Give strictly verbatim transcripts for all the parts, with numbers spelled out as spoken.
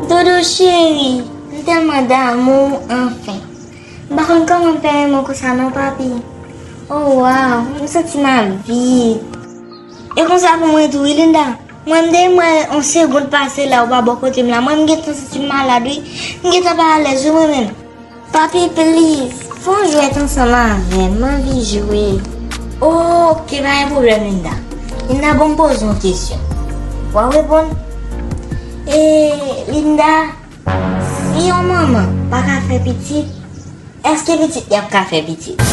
Dodo cheri, m tèlman damou w, anfen. M pa konn kòman m fè renmen w konsa non, papi. Oh, waw, m santi m ap vid. E konsa pou mwen tou, wi, Linda. Mwen, m te mwen, yon segonn pase la, ou pa bò kote m la. Mwen, m gentan santi m malad, wi. M gentan pa alèz, wi, mwen menm. Papi, please, fè yon jwèt ansanm avè m, m anvi jwe. Oke, pa gen pwoblèm, Linda. Linda, bon, m poze yon kesyon. W ap reponn? E, Linda, si yon manman pa ka fè pitit, èske pitit li ap ka fè pitit?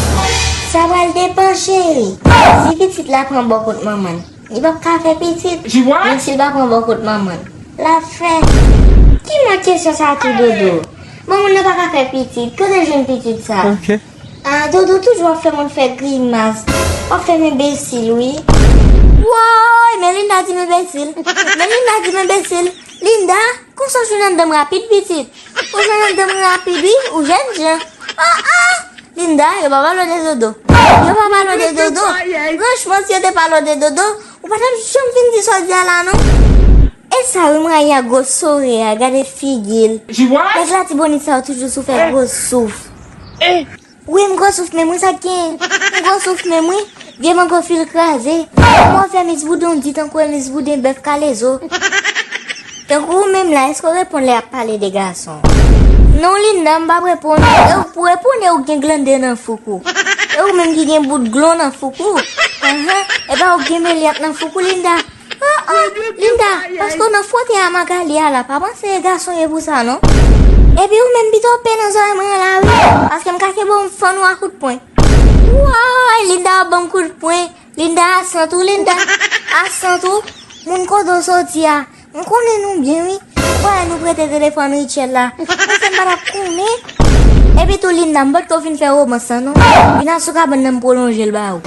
Sa pral depann, cheri. Si pitit la pran bò kot manman l, li p ap ka fè pitit. Menm si l pa pran bò kot manman l, l ap fè. Ki mòd kesyon sa tou, Dodo? Bon, moun nan pa ka fè pitit. Kote l jwenn pitit sa? Ah, Dodo toujou ap fè moun fè grimas. W ap fè m enbesil, wi. Woy, men Linda di m enbesil. Men Linda di m enbesil. Linda, konsa w jwenn anndan m rapid, pitit. Ou jwenn anndan m rapid, wi, ou jènjan. Ah, ah! Linda, yo pa pale w de Dodo. Yo pa pale w de Dodo. Franchman, si yo te pale w de Dodo, ou pa t ap janm vin di sa w di a la, non. E sa, wi, mwen a gwo sore a, gade figi l. Nèg Latibonit sa yo toujou sou fè gwo souf. Wi, m gwo souf menm wi, sa k gen? M gwo souf menm wi. Vye mango fil kraze. Mwen fè mis bouden w di tankou e mis bouden bèf kalezo. Tankou ou menm la, èske w reponn lè y ap pale de gason? Non, Linda, m p ap reponn. E ou k pou reponn, e ou k gen glande nan fouk ou. E ou menm ki gen bout glon nan fouk ou. Ahan, e pa ou k gen melyant nan fouk ou, Linda. Ah, ah, Linda, paske w nan fwote a Magali a la, pa panse e gason ye pou sa, non. Epi ou menm pito pe nan zòrèy mwen an la, wi. Paske m ka kenbe w, m fann ou a kout pwen. Woy, Linda ap ban m kout pwen. Linda a sant ou, Linda. A sant ou. Moun kote w soti a. M konnen nou byen, wi. Ou pa wè nou prete telefòn Richel la. Paske m pa t ap konnen. Epi tou, Linda, m potko fin fè womans lan, non. Vin asou kabann nan, m pwolonje l ba ou.